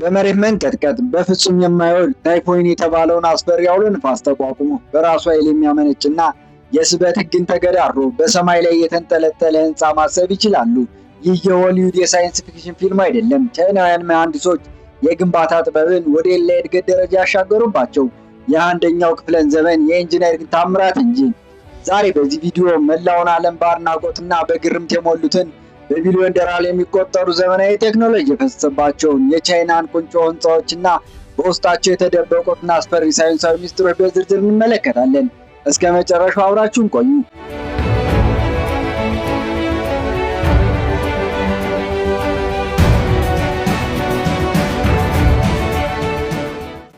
በመሬት መንቀጥቀጥ በፍጹም የማይወድቅ typhoon የተባለውን አስፈሪ አውሎ ንፋስ ተቋቁሞ በራሱ ኃይል የሚያመነጭና የስበት ሕግን ተገዳድሮ በሰማይ ላይ የተንጠለጠለ ህንፃ ማሰብ ይችላሉ። ይህ የሆሊውድ የ science fiction ፊልም አይደለም። ቻይናውያን መሐንዲሶች የግንባታ ጥበብን ወደ ሌላ የእድገት ደረጃ ያሻገሩባቸው የ21ኛው ክፍለ ዘመን የ engineering ታምራት እንጂ። ዛሬ በዚህ ቪዲዮ መላውን ዓለም በአድናቆትና በግርምት የሞሉትን በቢሊዮን ዶላር የሚቆጠሩ ዘመናዊ ቴክኖሎጂ የፈሰሰባቸውን የቻይናን ቁንጮ ህንፃዎችና በውስጣቸው የተደበቁትን አስፈሪ ሳይንሳዊ ሚስጥሮች በዝርዝር እንመለከታለን። እስከ መጨረሻው አብራችሁን ቆዩ።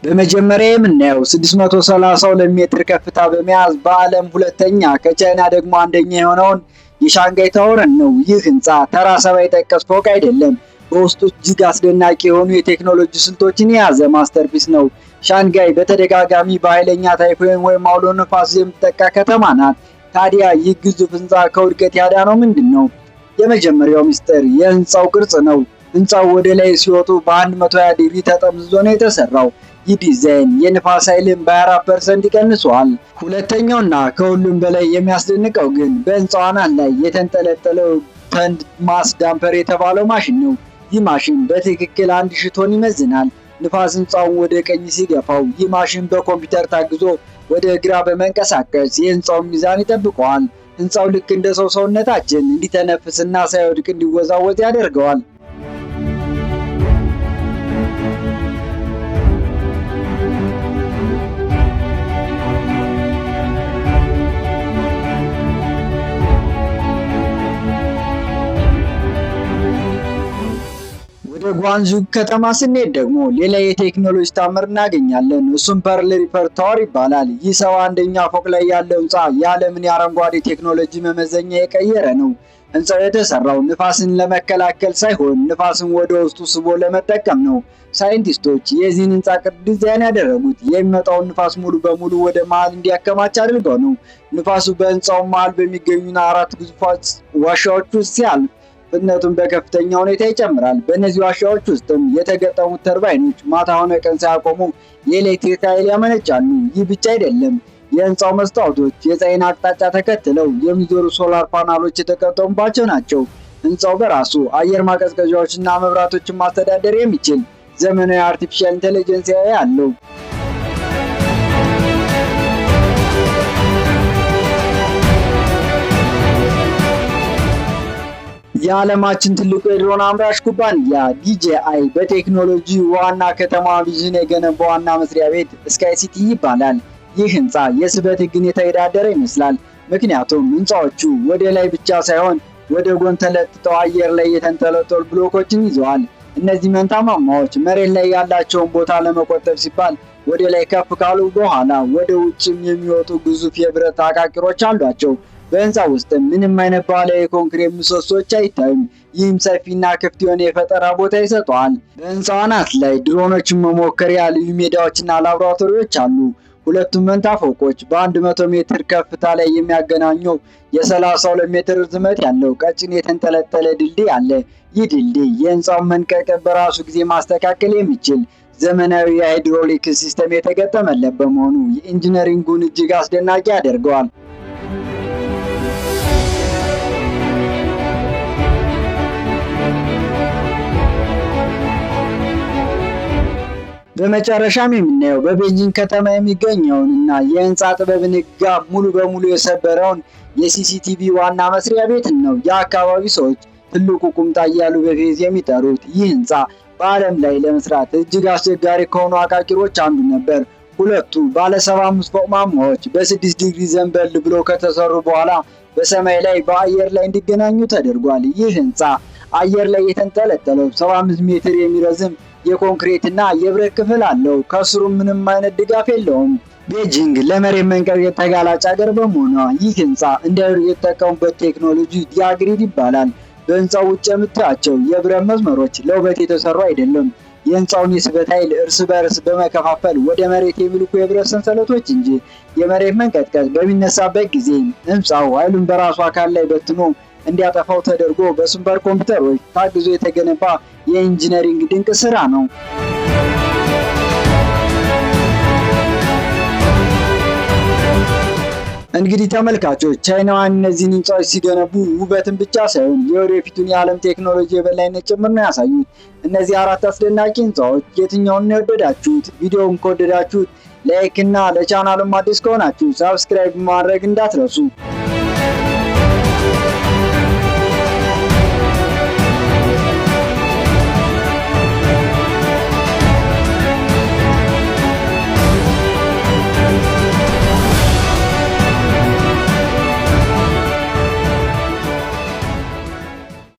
በመጀመሪያ የምናየው 632 ሜትር ከፍታ በመያዝ በዓለም ሁለተኛ ከቻይና ደግሞ አንደኛ የሆነውን የሻንጋይ Tower ን ነው። ይህ ህንፃ ተራ ሰማይ ጠቀስ ፎቅ አይደለም። በውስጡ እጅግ አስደናቂ የሆኑ የቴክኖሎጂ ስልቶችን የያዘ masterpiece ነው። ሻንጋይ በተደጋጋሚ በኃይለኛ typhoon ወይም አውሎ ነፋስ የምትጠቃ ከተማ ናት። ታዲያ ይህ ግዙፍ ህንፃ ከውድቀት ያዳነው ምንድን ነው? የመጀመሪያው ምስጢር የህንፃው ቅርጽ ነው። ህንፃው ወደ ላይ ሲወጡ በ120 ዲግሪ ተጠምዝዞ ነው የተሰራው። ይህ ዲዛይን የንፋስ ኃይልን በ24% ይቀንሰዋል። ሁለተኛውና ከሁሉም በላይ የሚያስደንቀው ግን በህንፃው አናት ላይ የተንጠለጠለው tandem mass damper የተባለው ማሽን ነው። ይህ ማሽን በትክክል 1000 ቶን ይመዝናል። ንፋስ ህንፃውን ወደ ቀኝ ሲገፋው፣ ይህ ማሽን በኮምፒውተር ታግዞ ወደ ግራ በመንቀሳቀስ የህንፃውን ሚዛን ይጠብቀዋል። ህንፃው ልክ እንደ ሰው ሰውነታችን እንዲተነፍስና ሳይወድቅ እንዲወዛወዝ ያደርገዋል። ወደ ጓንዡ ከተማ ስንሄድ ደግሞ ሌላ የቴክኖሎጂ ታምር እናገኛለን። እሱም Pearl River Tower ይባላል። ይህ 71ኛ ፎቅ ላይ ያለው ህንፃ የዓለምን የአረንጓዴ ቴክኖሎጂ መመዘኛ የቀየረ ነው። ህንፃው የተሰራው ንፋስን ለመከላከል ሳይሆን ንፋስን ወደ ውስጡ ስቦ ለመጠቀም ነው። ሳይንቲስቶች የዚህን ህንፃ ቅርጽ ዲዛይን ያደረጉት የሚመጣውን ንፋስ ሙሉ በሙሉ ወደ መሃል እንዲያከማች አድርገው ነው። ንፋሱ በህንፃው መሃል በሚገኙ አራት ግዙፍ ዋሻዎች ውስጥ ሲያልፍ ፍጥነቱን በከፍተኛ ሁኔታ ይጨምራል። በእነዚህ ዋሻዎች ውስጥም የተገጠሙት ተርባይኖች ማታ ሆነ ቀን ሳያቆሙ የኤሌክትሪክ ኃይል ያመነጫሉ። ይህ ብቻ አይደለም። የህንፃው መስታወቶች የፀሐይን አቅጣጫ ተከትለው የሚዞሩ solar panel ኦች የተገጠሙባቸው ናቸው። ህንፃው በራሱ አየር ማቀዝቀዣዎችና መብራቶችን ማስተዳደር የሚችል ዘመናዊ artificial intelligence አለው። የዓለማችን ትልቁ የድሮን አምራች ኩባንያ DJI በቴክኖሎጂ ዋና ከተማ ቤጂንግ የገነባው ዋና መስሪያ ቤት Sky City ይባላል። ይህ ህንፃ የስበት ህግን የተገዳደረ ይመስላል። ምክንያቱም ህንፃዎቹ ወደ ላይ ብቻ ሳይሆን ወደ ጎን ተለጥጠው አየር ላይ የተንጠለጠሉ ብሎኮችን ይዘዋል። እነዚህ መንታ ማማዎች መሬት ላይ ያላቸውን ቦታ ለመቆጠብ ሲባል ወደ ላይ ከፍ ካሉ በኋላ ወደ ውጭም የሚወጡ ግዙፍ የብረት አቃቂሮች አሏቸው። በህንፃ ውስጥ ምንም አይነት ባህላዊ የኮንክሪት ምሰሶች አይታዩም። ይህም ሰፊና ክፍት የሆነ የፈጠራ ቦታ ይሰጠዋል። በህንፃው አናት ላይ ድሮኖችን መሞከሪያ ልዩ ሜዳዎችና ላቦራቶሪዎች አሉ። ሁለቱም መንታ ፎቆች በ100 ሜትር ከፍታ ላይ የሚያገናኙ የ32 ሜትር ርዝመት ያለው ቀጭን የተንጠለጠለ ድልድይ አለ። ይህ ድልድይ የህንፃውን መንቀጥቀጥ በራሱ ጊዜ ማስተካከል የሚችል ዘመናዊ የ hydraulic system የተገጠመለት በመሆኑ የ engineering ኡን እጅግ አስደናቂ ያደርገዋል። በመጨረሻም የምናየው በቤጂንግ ከተማ የሚገኘውን እና የህንፃ ጥበብን ሕግጋት ሙሉ በሙሉ የሰበረውን የ CCTV ዋና መስሪያ ቤትን ነው። የአካባቢው ሰዎች ትልቁ ቁምጣ እያሉ በፌዝ የሚጠሩት ይህ ህንፃ በዓለም ላይ ለመስራት እጅግ አስቸጋሪ ከሆኑ አቃቂሮች አንዱ ነበር። ሁለቱ ባለ 75 ፎቅ ማማዎች በ6 ዲግሪ ዘንበል ብሎ ከተሰሩ በኋላ በሰማይ ላይ በአየር ላይ እንዲገናኙ ተደርጓል። ይህ ህንፃ አየር ላይ የተንጠለጠለው 75 ሜትር የሚረዝም የኮንክሪት እና የብረት ክፍል አለው። ከስሩ ምንም አይነት ድጋፍ የለውም። ቤጂንግ ለመሬት መንቀጥቀጥ ተጋላጭ ሀገር በመሆኗ ይህ ህንፃ እንዳይወድቅ የተጠቀሙበት ቴክኖሎጂ diagrid ይባላል። በህንፃው ውጭ የምታያቸው የብረት መስመሮች ለውበት የተሰሩ አይደለም። የህንፃውን የስበት ኃይል እርስ በርስ በመከፋፈል ወደ መሬት የሚልኩ የብረት ሰንሰለቶች እንጂ። የመሬት መንቀጥቀጥ በሚነሳበት ጊዜ ህንፃው ኃይሉን በራሱ አካል ላይ በትኖ እንዲያጠፋው ተደርጎ በ super ኮምፒውተሮች ታግዞ የተገነባ የ engineering ድንቅ ስራ ነው። እንግዲህ ተመልካቾች፣ ቻይናውያን እነዚህን ህንፃዎች ሲገነቡ ውበትን ብቻ ሳይሆን የወደፊቱን የዓለም ቴክኖሎጂ የበላይነት ጭምር ነው ያሳዩት። እነዚህ አራት አስደናቂ ህንፃዎች የትኛውን ነው የወደዳችሁት? ቪዲዮውን ከወደዳችሁት like እና ለቻናሉም አዲስ ከሆናችሁ subscribe ማድረግ እንዳትረሱ።